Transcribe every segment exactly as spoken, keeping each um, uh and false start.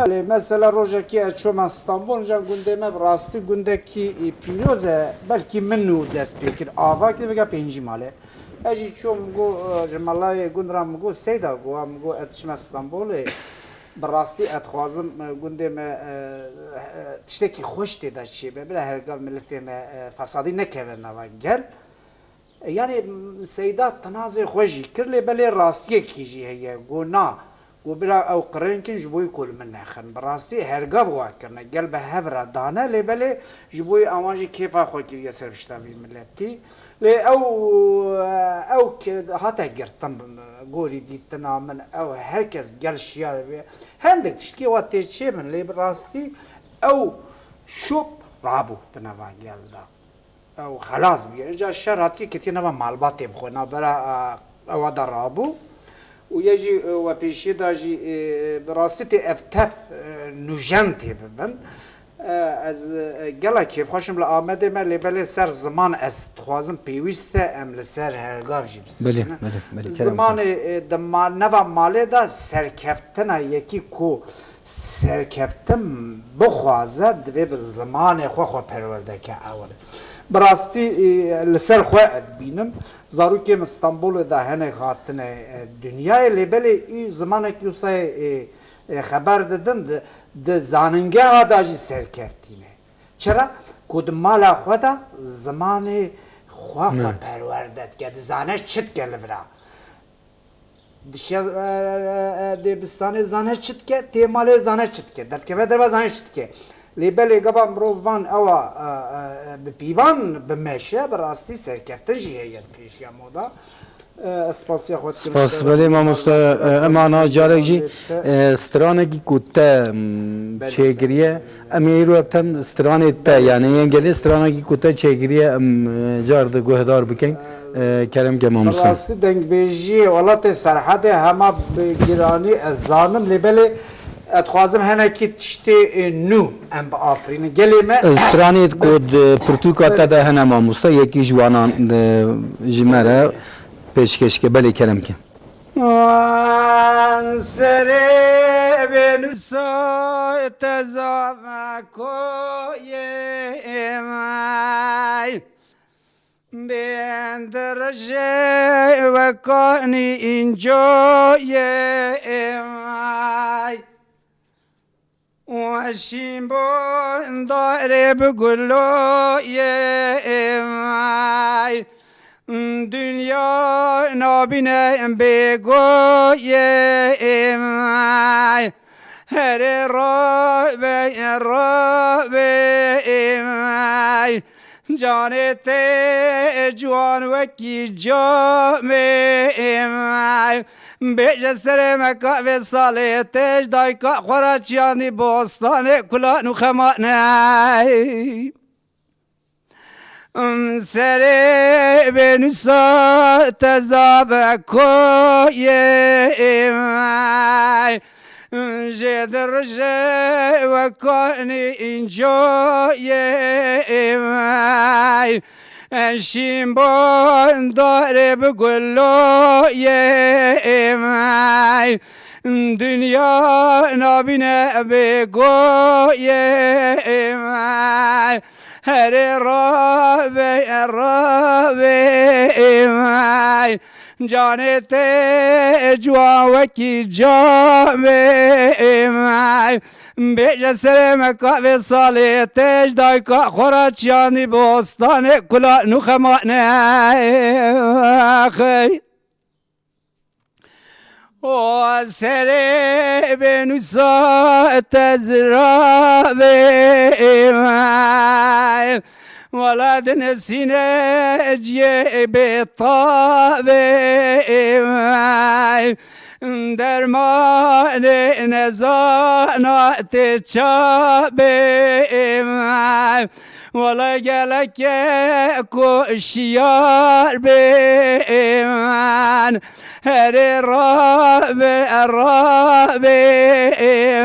Belê, mesela rojekî ez çûme Stenbol, ca gundê me bi rastî gundekî, e, pîroz e, belkî min û dest pê kir, ava kir, vêga pêncî mal e. Ez jî çûm, got, e, ji melayê gund re min got, Seyda, got, min got, ez diçime Stenbolê, bi rastî ez dixwazim, e, gundê me, e, e, tiştekî xweş tê de çêbe, bira her gav miletê me, e, fesadî nekeve nava gel. Yanî, m, Seyda tinazê xwe jî kir, lê belê rastiyekî jî heye. Got, na, got, bira ew qirênk in, ji bo wî ku li min nexin. Bi rastî hergav wa kirine. Gel bi hev re dane, lê belê ji bo wî awan jî kêfa xwe kiriye ser pişta vî miletî. Lê ew, ew ke hate girtin, gorî dîtina min, ew her kes gel şiyar bê. Hindek tiştê wa tê çê min, lê bi rastî ew şop rabû di nava gel de. Ew xelas bûye. Îca şer hatike ketiye nava malbatê bi xwe, navbera, e, ewa de rabû. Û ye jî, e, we pêşiyê de jî, e, bi rastî tê ev tev, e, nûjen tê bibin. E, ez, e, gelek kêfxweş im li Amedê me, lê belê ser ziman ez dixwazim pêwîst e em li ser hergav jî Belê, bisekinin. Belê, belê, kerem, kerem. Zimanê, e, di ma-, neva malê de serkeftina yekî ku serkeftin bixwaze, divê bi zimanê xwe xwe perwerde ke ewil. Bi rastî, e, li ser xwe ez dibînim. Zarokê min Stenbolê de hinek hatine, e, dinyayê, lê belê î zimanek wisa, e, e, xeber didin, di, di zaningeha de jî serkeftî ne. Çira? Ku di mala xwe de zimanê xwe xwe Ne. perwerde dike, dizane çi dike li vira. Dişiya, e, e, e, dê bistanê zane çi dike, tê malê zane çi dike, derdikeve derve zane çi dike. Lê belê gava mirov van ewa, e, e, e, bi pîvan bimeşe, bi rastî serkeftin jî heye di pêşiya moda. E, ez spasiya xwe dikim Spas ji te belê ve. Mamoste, Allah e, em ana carek jî, te e, stranekî ku te, m, Belê. çêkiriye, em ê îro tem stranê te, Belê. yani yên gelê stranekî ku te çêkiriye, em, e, car di guhdar bikin. E, kerem ke Bi mamoste. rastî dengbêjiyê welatê Serhedê hema bi giranî ez zanim, lê belê ez dixwazim henekî tiştê, e, nû em biafirînin. Gelê me Stranê ku di pirtûka te de hene mamoste, yekî ji wanan di, ji me re pêşkêş ke. Belê kerem ke. Wan serê bênûsa te zave koyê me. Bên dirije wekanî încoyê me. Weşîn bo darê bi guloyê me. Dinya nabîne bêgoyê me. Herê rabe, rabe me. Canê te ciwan wekî camê me. Bêje serê me ka vê salê te ji dayka xwe re çiyandî bostanê kulan û xemane. Serê bênûsa te zave koyê me. Jê dirije wekanî încoyê me. Şîn bo darê bi guloyê me. Dinya nabîne bêgoyê me. Herê rabe, rabe me. Canê te ciwan wekî camê me. Bêje serê me ka vê salê te ji dayka xwe re çiyandî bostanê kulan û xemane. O serê bênûsa te ziravê me. Wela di nesîne ciyê bêtavê me. Dermanê nezana tê çavê me. Wela geleke ku şiyar bê me. Herê rabe, rabe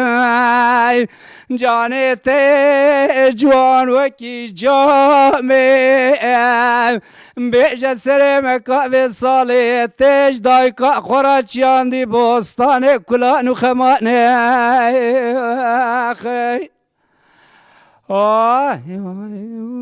me. Canê te ciwan wekî camê, bêje serê me ka vê salê te ji dayka xwe re çiyandî bostanê kulan û xemanê. Ay, ay.